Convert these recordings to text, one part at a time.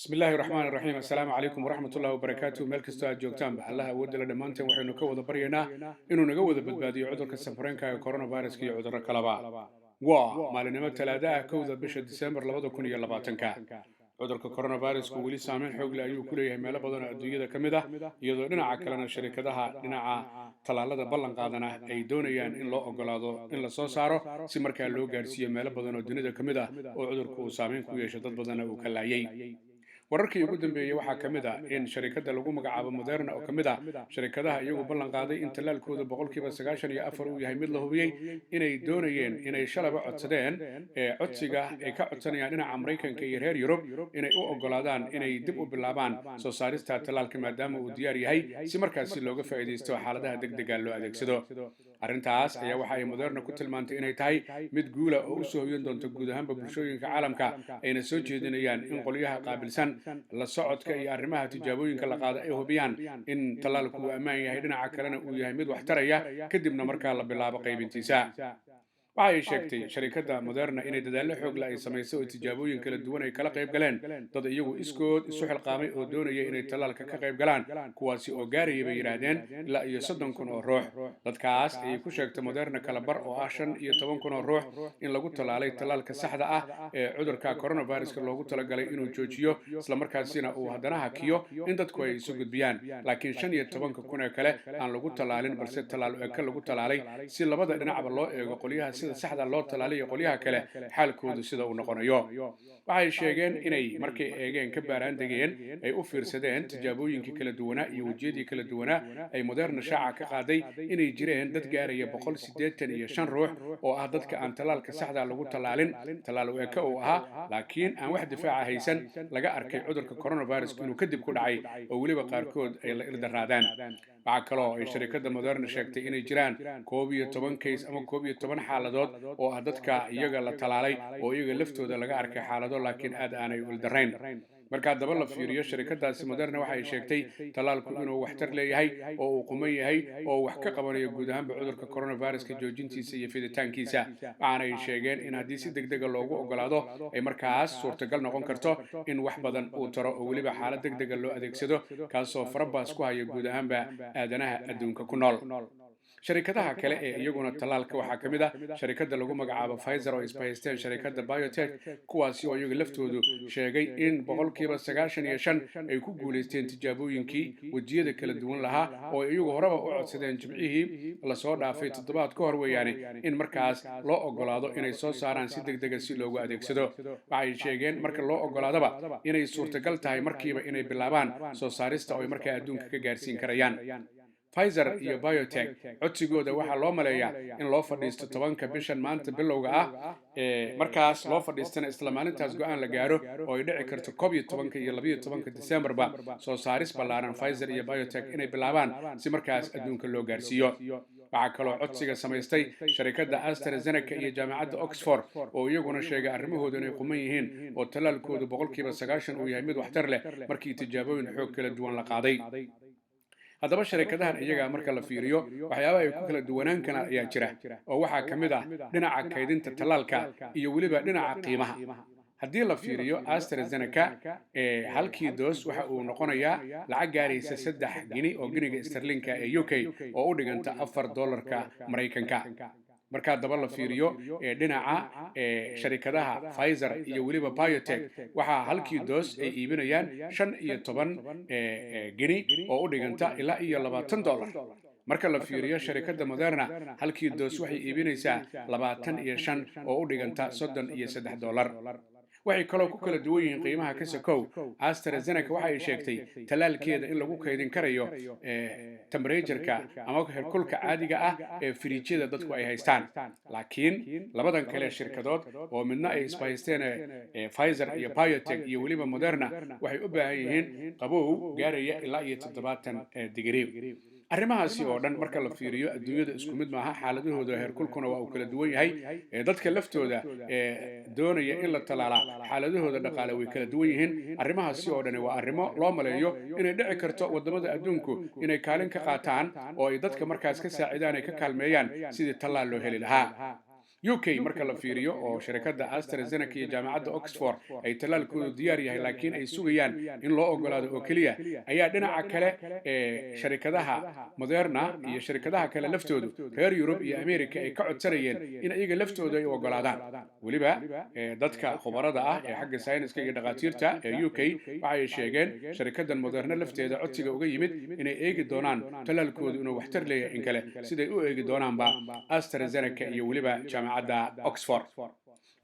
Bismi illaahi raxmaan raxiim. Assalaamu calaykum waraxmat ullahi wabarakaatu. Meel kastoo aad joogtaanba, Allaha awoodda la dhammaanteen waxaynu ka wada baryaynaa inuu naga wada badbaadiyo cudurka safmareenka ee coronaviruska iyo cudurro kaleba. Waa maalinimo Talaada ah, 1da bisha Disembar 2020-ka. Cudurka coronavirusku weli saameyn xoog leh ayuu ku leeyahay meelo badan oo adduunyada ka mid ah, iyadoo dhinaca kalena sharikadaha dhinaca tallaalada ballan qaadana ay doonayaan in loo ogolaado in la soo saaro, si markaa loo gaarsiiyo meelo badan oo dunida ka mid ah oo cudurku uu saameyn ku yeesho, dad badanna uu ka laayay. Wararkii ugu dambeeyey waxaa ka mid ah in sharikadda lagu magacaabo Moderna, oo ka mid ah sharikadaha iyagu ballan qaaday in tallaalkooda 94% uu yahay mid la hubiyey, inay doonayeen inay shalaba codsadeen ee codsiga ay ka codsanayaan dhinaca Maraykanka iyo reer Yurub inay u ogolaadaan inay dib u bilaabaan soo saarista tallaalka, maadaama uu diyaar yahay, si markaasi looga faa'iidaysto xaaladaha degdega loo adeegsado. Arrintaas ayaa waxa ay Moderna ku tilmaantay inay tahay mid guula oo usoo hoyan doonto guud ahaanba bulshooyinka caalamka, ayna soo jeedinayaan in qolyaha qaabilsan la socodka iyo arrimaha tijaabooyinka la qaada ay hubiyaan in tallaalku uu ammaan yahay, dhinaca kalena uu yahay mid waxtaraya, kadibna markaa la bilaabo qaybintiisa. Waxa ay sheegtay sharikadda Moderna inay dadaallo xoog leh ay samaysay oo tijaabooyin kala duwan ay kala qayb galeen dad iyagu iskood isu xilqaamay oo doonaya inay tallaalka ka qayb galaan, kuwaasi oo gaaraya, bay yidhaahdeen, ilaa iyo 30,000 oo ruux. Dadkaas ayay ku sheegtay Moderna kala bar, oo ah 15,000 oo ruux, in lagu tallaalay tallaalka saxda ah ee cudurka coronaviruska loogu talagalay inuu joojiyo, islamarkaasina uu haddana hakiyo in dadku ay isu gudbiyaan, laakiin 15-ka kun ee kale aan lagu tallaalin, balse tallaal eka lagu tallaalay, si labada dhinacba loo eego, qolyaha sida saxda loo tallaalay iyo qolyaha kale xaalkoodu sida uu noqonayo. Waxay sheegeen inay markay eegeen, ka baaraan degeen, ay u fiirsadeen tijaabooyinkii kala duwanaa iyo wejiyadii kala duwanaa ay Moderna shaaca ka qaaday, inay jireen dad gaaraya 185 ruux oo ah dadka aan tallaalka saxda lagu tallaalin, tallaal u eka uu ahaa, laakiin aan wax difaaca haysan, laga arkay cudurka coronavirus inuu kadib ku dhacay, oo weliba qaarkood ay la ildaraadaan. Waxaa kaloo ay sharikadda Moderna sheegtay inay jiraan 11 case ama 11 xaaladood oo ah dadka iyaga la talaalay oo iyaga laftooda laga arkay xaalado, laakiin aad aanay u ildarayn. Marka haddaba la fiiriyo, sharikadaasi Moderna waxa ay sheegtay tallaalku inuu waxtar leeyahay oo uu quman yahay oo wax ka qabanayo guud ahaanba cudurka coronaviruska joojintiisa iyo fiditaankiisa. Waxaana ay sheegeen in haddii si deg dega loogu ogolaado ay markaas suurtagal noqon karto in wax badan uu taro, oo weliba xaalad deg dega loo adeegsado, kaasoo farabaas ku haya guud ahaanba aadanaha adduunka ku nool. Sharikadaha kale ee iyaguna tallaalka waxaa ka mid ah sharikadda lagu magacaabo Pfizer, oo isbahaysteen sharikadda BioNTech, kuwaasi oo iyaga laftoodu sheegay in 95% ay ku guulaysteen tijaabooyinkii wejiyada kala duwan lahaa, oo iyagu horeba u codsadeen Jimcihii lasoo dhaafay, toddobaad ka hor weeyaane, in markaas loo ogolaado inay soo saaraan si deg dega si loogu adeegsado. Waxay sheegeen marka loo ogolaadaba inay suurtagal tahay markiiba inay bilaabaan soo saarista oo ay markaa adduunka ka gaarsiin karayaan. Pfizer iyo BioNTech codsigooda waxaa loo maleeyaa in loo fadhiisto 10-ka bishan maanta bilowga ah, markaas loo fadhiistana isla maalintaas go-aan la gaaro, oo ay dhici karto 11-ka iyo 12-ka Decemberba soo saaris ballaaran Pfizer iyo BioNTech inay bilaabaan, si markaas adduunka loo gaarsiiyo. Waxaa kaloo codsiga samaystay sharikadda AstraZeneca iyo jaamacadda Oxford, oo iyaguna sheegay arrimahoodu inay quman yihiin oo tallaalkoodu 90% uu yahay mid waxtar leh markii tijaabooyin xoog kala duwan la qaaday. Haddaba sharikadahan iyaga marka la fiiriyo, waxyaabaha ay ku kala duwanaan karaan ayaa jira, oo waxaa ka mid ah dhinaca kaydinta tallaalka iyo weliba dhinaca qiimaha. Haddii la fiiriyo AstraZeneca, halkii dose waxa uu noqonayaa lacag gaaraysa 3 gini oo giniga sterlinka ee UK, oo u dhiganta 4 dollarka Maraykanka. Markaa daba la fiiriyo dhinaca sharikadaha Pfizer iyo weliba BioNTech, waxaa halkii dose ay iibinayaan 15 gini, oo u dhiganta ilaa iyo $20. Marka la fiiriyo sharikadda Moderna, halkii dose waxay iibinaysaa 25, oo u dhiganta $33. Waxay kaloo ku kala duwan yihiin qiimaha ka sokow, AstraZeneca waxa ay sheegtay tallaalkeeda in lagu kaydin karayo temperatureka ama heerkulka caadiga ah ee firiijyada dadku ay haystaan, laakiin labadan kale shirkadood, oo midna ay isbahaysteen Pfizer iyo BioNTech iyo weliba Moderna, waxay u baahan yihiin qabow gaaraya ilaa iyo 70 degree. Arrimahaasi oo dhan marka la fiiriyo, adduunyada isku mid maaha xaaladahooda, heerkulkuna waa uu kala duwan yahay. Dadka laftooda doonaya in la tallaalaa xaaladahooda dhaqaale way kala duwan yihiin. Arrimahaasi oo dhani waa arrimo loo maleeyo inay dhici karto waddamada adduunku inay kaalin ka qaataan oo ay dadka markaas ka saacidaan, ay ka kaalmeeyaan sidii tallaal loo heli lahaa. UK marka la fiiriyo oo shirkadda AstraZeneca iyo jaamacadda Oxford ay tallaalkoodu diyaar yahay, laakiin ay sugayaan in loo ogolaado oo keliya, ayaa dhinaca kale ee sharikadaha Moderna iyo shirkadaha kale laftoodu reer Yurub iyo America ay ka codsanayeen in iyaga laftoodu ay u ogolaadaan. Weliba dadka khubarada ah ee xagga sayniska iyo dhakhaatiirta ee UK waxay sheegeen sharikadan Moderna lafteeda codsiga uga yimid inay eegi doonaan tallaalkoodu inuu waxtar leeyahay in kale, siday u eegi doonaanba AstraZeneca iyo weliba jaamacadda Oxford.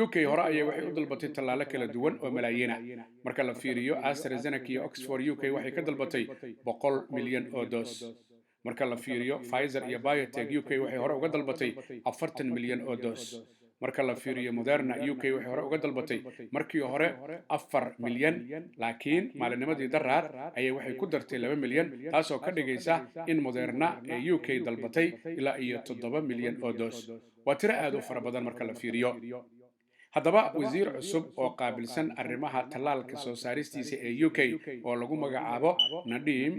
UK hore ayay waxay u dalbatay tallaalo kala duwan oo malaayiina. Marka la fiiriyo AstraZeneca iyo Oxford, UK waxay ka dalbatay 100 milyan oo doos. Marka la fiiriyo Pfizer iyo BioNTech, UK waxay hore uga dalbatay 40 milyan oo doos. Marka la fiiriyo Moderna, UK waxay hore uga dalbatay markii hore 4 milyan, laakiin maalinimadii daraad ayay waxay ku dartay 2 milyan, taasoo ka dhigaysa in Moderna ee UK dalbatay ilaa iyo 7 milyan oo doos. Waa tiro aad u fara badan marka la fiiriyo. Haddaba wasiir cusub oo qaabilsan arrimaha tallaalka soo saaristiisa ee UK oo lagu magacaabo Nadhim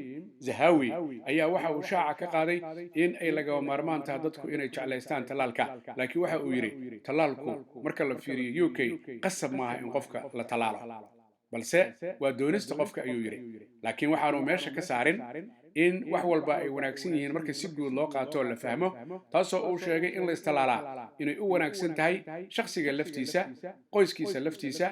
Zahawi ayaa waxa uu shaaca ka qaaday in ay lagama maarmaan taha dadku inay jeclaystaan tallaalka, laakiin waxa uu yidhi tallaalku marka la fiiriyo UK qasab maaha in qofka la tallaalo, balse waa doonista qofka, ayuu yidhi. Laakiin waxaanu meesha ka saarin in wax walba ay wanaagsan yihiin marka si guud loo qaato oo la fahmo, taasoo uu sheegay in la istallaalaa inay u wanaagsan tahay shakhsiga laftiisa, qoyskiisa laftiisa,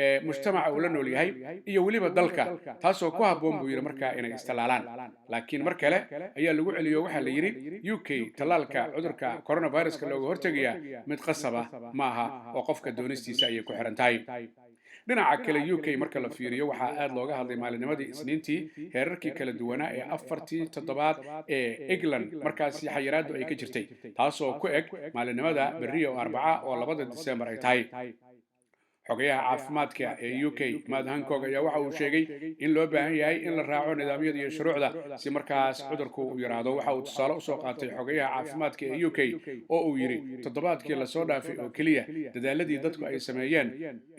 ee mujtamaca uu la nool yahay iyo weliba dalka, taasoo ku habboon, buu yidhi, markaa inay istallaalaan. Laakiin mar kale ayaa lagu celiyo, waxaa la yidhi UK tallaalka cudurka coronaviruska looga hortegayaa mid qasaba ma aha oo qofka doonistiisa ayay ku xiran tahay. Dhinaca kale, UK marka la fiiriyo waxaa aad looga hadlay maalinimadii Isniintii heerarkii kala duwanaa ee afartii toddobaad ee England markaasi xayiraadu ay ka jirtay, taasoo ku eg maalinimada berriya oo Arbaca oo 2da Disembar ay tahay. Xogayaha caafimaadka ee UK, Matt Hancock, ayaa waxa uu sheegay in loo baahan yahay in la raaco nidaamyada iyo shuruucda si markaas cudurku uu yaraado. Waxa uu tusaale usoo qaatay xogayaha caafimaadka ee UK oo uu yidhi toddobaadkii lasoo dhaafay oo keliya dadaaladii dadku ay sameeyeen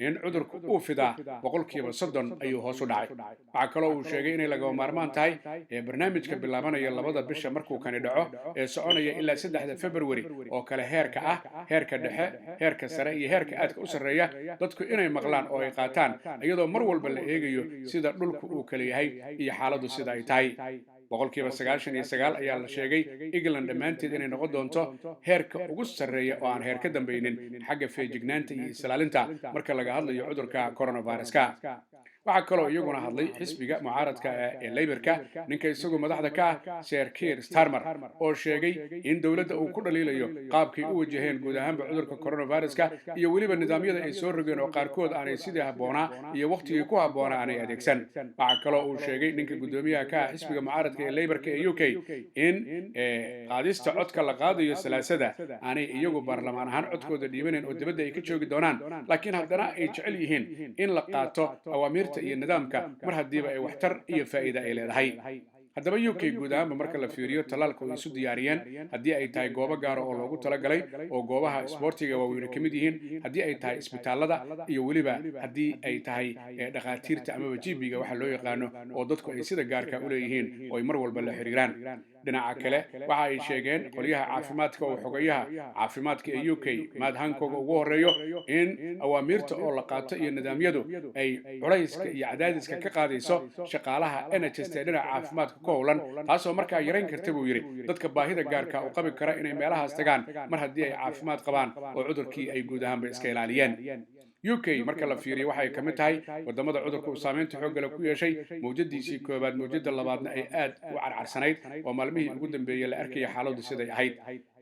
in cudurku uu fidaa 30% ayuu hoos u dhacay. Waxaa kaloo uu sheegay inay lagama maarmaan tahay ee barnaamijka bilaabanaya 2da bisha markuu kani dhaco ee soconaya ilaa 3da February oo kale heerka ah, heerka dhexe, heerka sare iyo heerka aadka u sarreeya, dadku inay maqlaan oo ay qaataan, iyadoo mar walba la eegayo sida dhulku uu kala yahay iyo xaaladdu sida ay tahay. 99% ayaa la sheegay England dhammaanteed inay noqon doonto heerka ugu sarreeya oo aan heer ka dambaynin xagga feejignaanta iyo islaalinta marka laga hadlayo cudurka coronaviruska. Waxaa kaloo iyaguna hadlay xisbiga mucaaradka ee Labourka, ninka isagu madaxda ka ah, Sir Keir Starmer, oo sheegay in dowladda uu ku dhaliilayo qaabkay u wajaheen guud ahaanba cudurka coronaviruska iyo weliba nidaamyada ay soo rogeen oo qaarkood aanay sidii habboonaa iyo wakhtigii ku habboonaa aanay adeegsan. Waxaa kaloo uu sheegay ninka guddoomiyaha ka ah xisbiga mucaaradka ee Labourka ee UK in qaadista codka la qaadayo Salaasada aanay iyagu baarlamaan ahaan codkooda dhiibanayn oo dibadda ay ka joogi doonaan, laakiin haddana ay jecel yihiin in la qaato awaamiirta iyo nidaamka mar haddiiba ay waxtar iyo faa'iida ay leedahay. Haddaba UK guud ahaanba marka la fiiriyo tallaalka way isu diyaariyeen, haddii ay tahay goobo gaara oo loogu talagalay oo goobaha isboortiga waaweyne ka mid yihiin, haddii ay tahay isbitaalada iyo weliba haddii ay tahay dhakhaatiirta amaba GP-ga waxa loo yaqaano oo dadku ay sida gaarka u leeyihiin oo ay mar walba la xiriiraan. Dhinaca kale, waxa ay sheegeen qolyaha caafimaadka oo xogayaha caafimaadka ee UK, Matt Hancock, ugu horeeyo in awaamiirta oo la qaato iyo nidaamyadu ay culayska iyo cadaadiska ka qaadayso shaqaalaha NHS ee dhinaca caafimaadka ku howlan, taasoo markaa yarayn karta, buu yidhi, dadka baahida gaarka u qabi kara inay meelahaas tagaan mar haddii ay caafimaad qabaan oo cudurkii ay guud ahaanba iska ilaaliyeen. UK marka la fiiriyo waxay ka mid tahay wadamada cudurka uu saameynta xooggale ku yeeshay mawjadiisii koowaad, mawjada labaadna ay aad u carcarsanayd oo maalmihii ugu dambeeyey la arkaya xaaladdu siday ahayd.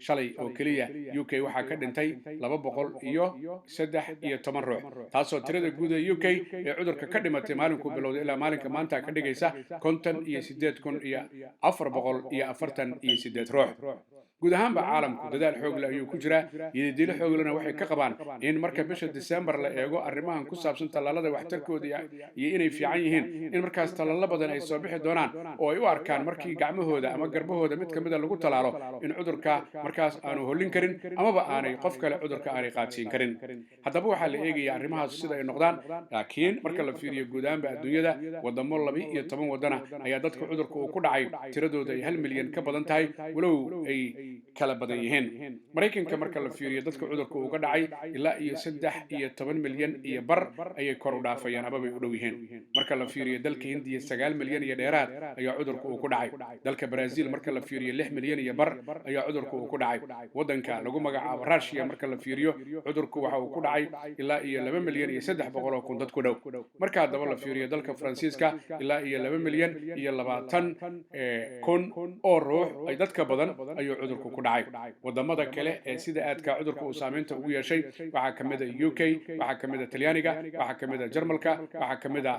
Shalay oo keliya UK waxaa ka dhintay 213 ruux, taasoo tirada guud ee UK ee cudurka ka dhimatay maalinkuu bilowday ilaa maalinka maanta ka dhigaysa 58,448 ruux. Guud ahaanba caalamku dadaal xoogle ayuu ku jiraa, yididilo xooglena waxay ka qabaan in marka bisha December la eego arrimahan ku saabsan tallaalada waxtarkooda iyo inay fiican yihiin, in markaas tallaalo badan ay soo bixi doonaan oo ay u arkaan markii gacmahooda ama garbahooda mid ka mida lagu tallaalo in cudurka markaas aanu hollin karin amaba aanay qof kale cudurka aanay qaadsiin karin. Haddaba waxaa la eegaya arrimahaas sida ay noqdaan. Laakiin marka la fiiriyo guud ahaanba adduunyada, wadamo 12 wadana ayaa dadka cudurka uu ku dhacay tiradooda ay 1 milyan ka badan tahay, walow ay kala badan yihiin. Maraykanka marka la fiiriyo, dadka cudurka uga dhacay ilaa iyo 13.5 milyan ayay kor u dhaafayaan amabay u dhow yihiin. Marka la fiiriyo dalka Hindiya, 9 milyan iyo dheeraad ayaa cudurka uu ku dhacay. Dalka Brazil marka la fiiriyo, 6.5 milyan ayaa cudurka uu ku dhacay. Waddanka lagu magacaabo Russia marka la fiiriyo, cudurku waxa uu ku dhacay ilaa iyo 2,300,000 dad ku dhow. Marka haddaba la fiiriyo dalka Faransiiska, ilaa iyo 2,020,000 oo ruux ay dadka badan ayuu cudurku ku dhacay. Wadamada kale ee sida aadka cudurka uu saameynta ugu yeeshay waxaa ka mid a UK, waxaa ka mid a Talyaaniga, waxaa ka mid a Jarmalka, waxaa ka mid a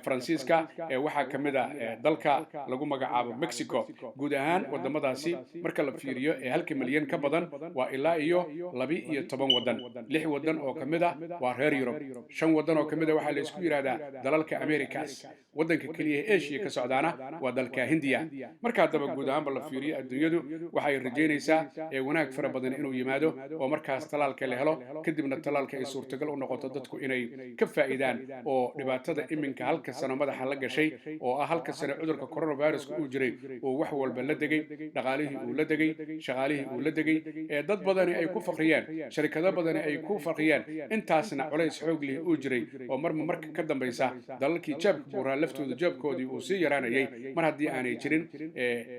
Faransiiska, waxaa ka mid a dalka lagu magacaabo Mexico. Guud ahaan wadamadaasi marka la fiiriyo ee halka milyan ka badan waa ilaa iyo 12 wadan. Lix wadan oo ka mid a waa reer Yurub, shan wadan oo ka mid a waxaa la isku yidhahdaa dalalka Americas. Wadanka keliya ee Asia ka socdaana waa dalka Hindiya. Marka haddaba guud ahaanba la fiiriyo, adduunyadu waxay rajaynaysaa ee wanaag fara badan inuu yimaado oo markaas talaalka la helo, kadibna talaalka ay suurtagal u noqoto dadku inay ka faa'iidaan oo dhibaatada iminka halka sano madaxa la gashay, oo ah halka sano cudurka coronaviruska uu jiray oo wax walba la degay, dhaqaalihii uu la degay, shaqaalihii uu la degay, ee dad badani ay ku faqriyeen, sharikado badani ay ku faqriyeen, intaasna culays xoog leh uu jiray oo marba marka ka dambaysa dalalkii jeebka buuraa laftooda jeebkoodii uu sii yaraanayay, mar haddii aanay jirin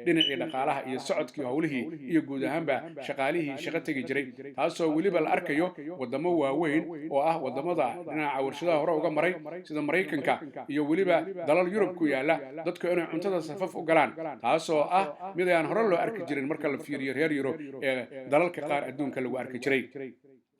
dhinacii dhaqaalaha iyo socodkii howlihii iyo guud ahaanba shaqaalihii shaqo tegi jiray, taasoo weliba la arkayo wadamo waaweyn oo ah wadamada dhinaca warshadaha hore uga maray sida Maraykanka iyo weliba dalal Yurub ku yaala, dadku inay cuntada safaf u galaan, taasoo ah mid aan hore loo arki jirin marka la fiiriyo reer Yurub ee dalalka qaar adduunka lagu arki jiray.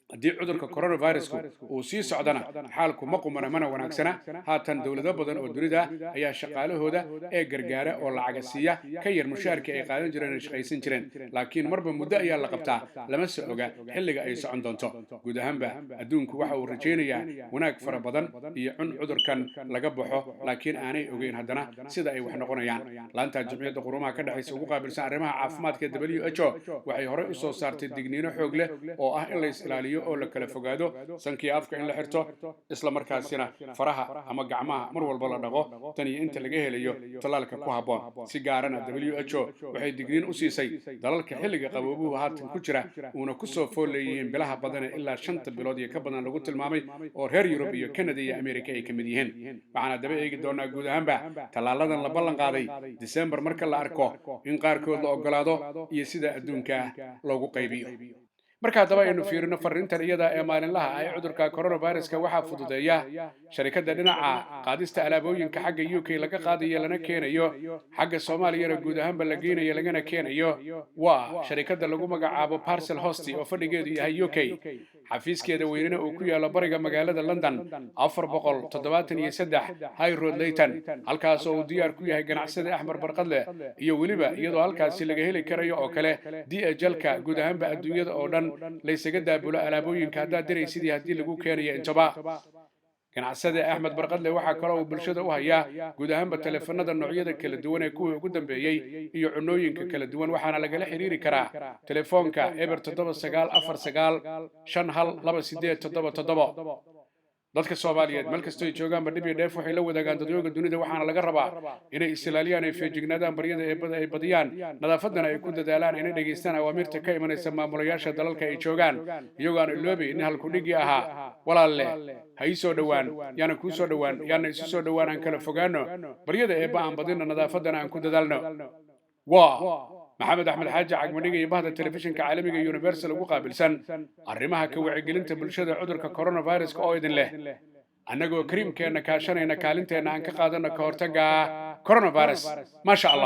Haddii cudurka coronavirusku uu sii socdana, xaalku ma qumana mana wanaagsana. Haatan dowlado badan oo dunida ayaa shaqaalahooda ee gargaara oo lacaga siiya ka yar mushaharkii ay qaadan jireen ay shaqaysan jireen, laakiin marba muddo ayaa la qabtaa, lama se oga xilliga ay socon doonto. Guud ahaanba adduunku waxa uu rajaynayaa wanaag fara badan iyo cun cudurkan laga baxo, laakiin aanay ogeyn haddana sida ay wax noqonayaan. Laanta Jimciyadda Qurumaha ka dhexaysa ugu qaabilsan arrimaha caafimaadka WHO waxay horey usoo saartay digniino xoog leh oo ah in la is ilaaliyo oo la kala fogaado, sankii afka in la xirto, isla markaasina faraha ama gacmaha mar walba la dhaqo tan iyo inta laga helayo tallaalka ku habboon. Si gaarana WHO waxay digniin u siisay dalalka xilliga qaboobuhu haatan ku jira uuna kusoo fool leeyihiin bilaha badane ilaa 5ta bilood iyo ka badan lagu tilmaamay, oo reer Yurub iyo Canada iyo America ay ka mid yihiin. Waxaan haddaba eegi doonaa guud ahaanba tallaaladan la ballan qaaday December marka la arko in qaarkood la ogolaado iyo sida adduunka loogu qaybiyo. Marka haddaba aynu fiirino fariintan iyada ee maalinlaha ah ee cudurka coronaviruska, waxaa fududeeya sharikadda dhinaca qaadista alaabooyinka xagga UK laga qaadayo lana keenayo, xagga Soomaaliyana guud ahaanba la geynayo lagana keenayo, waa sharikadda lagu magacaabo Parcel Host oo fadhigeedu yahay UK, xafiiskeeda weynena uu ku yaalo bariga magaalada London, 473 High Road, Leyton, halkaas oo uu diyaar ku yahay ganacsada Axmed Barqadle, iyo weliba iyadoo halkaasi laga heli karayo oo kale DHL-ka guud ahaanba adduunyada oo dhan laysaga daabulo alaabooyinka haddaad diraysidii haddii lagu keenayo intaba. Ganacsade Axmed Barqadle waxaa kaloo uu bulshada u hayaa guud ahaanba taleefanada noocyada kala duwan ee kuwii ugu dambeeyey iyo cunooyinka kala duwan, waxaana lagala xiriiri karaa telefoonka 079495 1877. Dadka Soomaaliyeed meel kastoo ay joogaanba dhib iyo dheef waxay la wadaagaan dadyooga dunida, waxaana laga rabaa inay is-ilaaliyaan, ay feejignaadaan, baryada eebbada ay badiyaan, nadaafaddana ay ku dadaalaan, inay dhegaystaan awaamirta ka imanaysa maamulayaasha dalalka ay joogaan, iyagoo aan iloobayn in halkudhigii ahaa "Walaalle ha ii soo dhowaan, yaana kuu soo dhowaan, yaana isu soo dhowaan, aan kala fogaano, baryada eebba aan badinno, nadaafaddana aan ku dadaalno." Waa Maxamed Axmed Xaaji Cagmadhiga iyo bahda telefishinka caalamiga Universal ugu qaabilsan arrimaha ka wacyigelinta bulshada cudurka coronaviruska oo idin leh, annagoo kariimkeenna kaashanayna, kaalinteenna aan ka qaadanno ka hortagga coronavirus. Maasha Allah.